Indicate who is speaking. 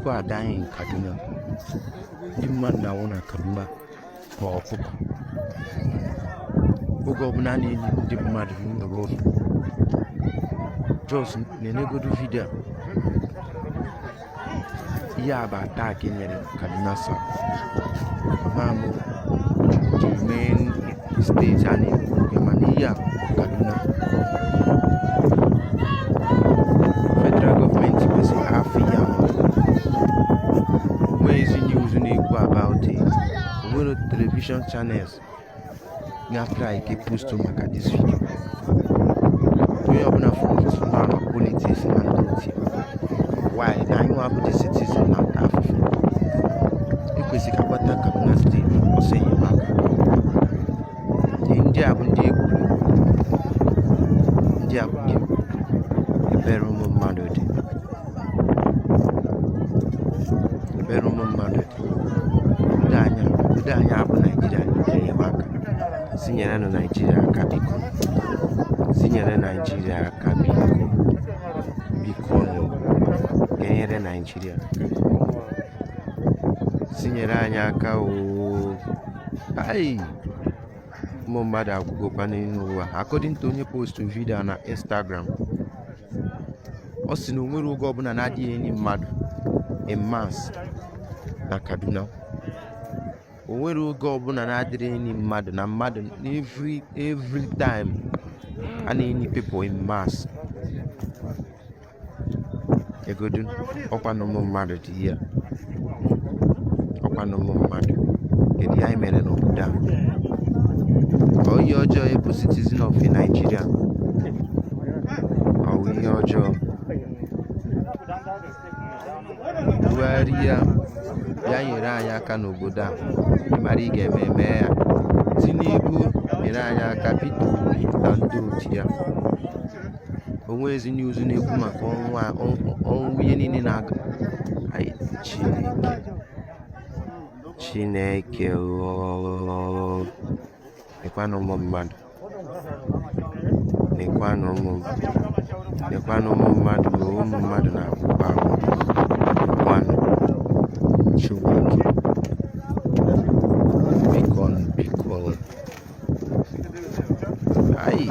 Speaker 1: People are dying in Kaduna. Ndị mmadụ na-anwụ na Kaduna ka ọkụkọ. Oge ọbụla a na-eli ndị mmadụ n'ụlọ ụlọ. Just nenegodu video a. Ihe a bụ attack e mere Kaduna South. Ma mụ the main state a na-ekwu okwu ya, mana ihe a bụ Kaduna. Federal gọọmenti kwesịrị afọ ihe a. Onweghịzi news na-ekwu about it. Onwere television channels na-try ka post maka this video. Onye ọbụla focus na politics na ndị otu ya. Why na anyị nwa bụ the citizen na-ata afụfụ? Ekwesịrị ka agbata Kaduna Steeti ọsọ enyemaka. Ndị a bụ ndị egburu egbu. Ndị a bụ ndị egburu. Ebere ụmụ mmadụ dị. Ebere ụmụ mmadụ dị. Obodo anyị abụ Naijiria nyere enyemaka. Si nyerenụ Naijiria aka, biko. Si nyere Naijiria aka, biko. Biko nụ. Ga-enyere Naijiria aka. Si nyere anyị aka ooo. Ai! Ụmụ mmadụ agwụgokwa n'elu ụwa. According to onye post video na Instagram, ọ sị na o nwere oge ọbụla na-adịghị enyi mmadụ en masse na Kaduna. O nwere oge ọbụla na-adịrị enyi mmadụ na mmadụ. Every time a na-enyi people in mass. Egodu ọkwa na ụmụ mmadụ dị ihe a. Ọkwa na ụmụ mmadụ. Kedu ihe anyị mere n'obodo a? Ọ ihe ọjọọ ịbụ citizen of Nigeria? Ọ bụ ihe ọjọọ? Buhari ya bịa nyere anyị aka n'obodo a. Ị mara ị ga-eme, mee ya. Tinubu, nyere anyị aka. Peter Obi na ndị otu ya. Onwezi news na-ekwu maka ọnwụ a, ọnwụ ihe niile na-aga. Ai, Chineke, Chineke ooo! Lekwanụ ụmụ mmadụ, lekwanụ ụmụ mmadụ. Ụmụ mmadụ na-agwụkwa agwụ. Lekwanụ. Chineke, biko, biko. Ai!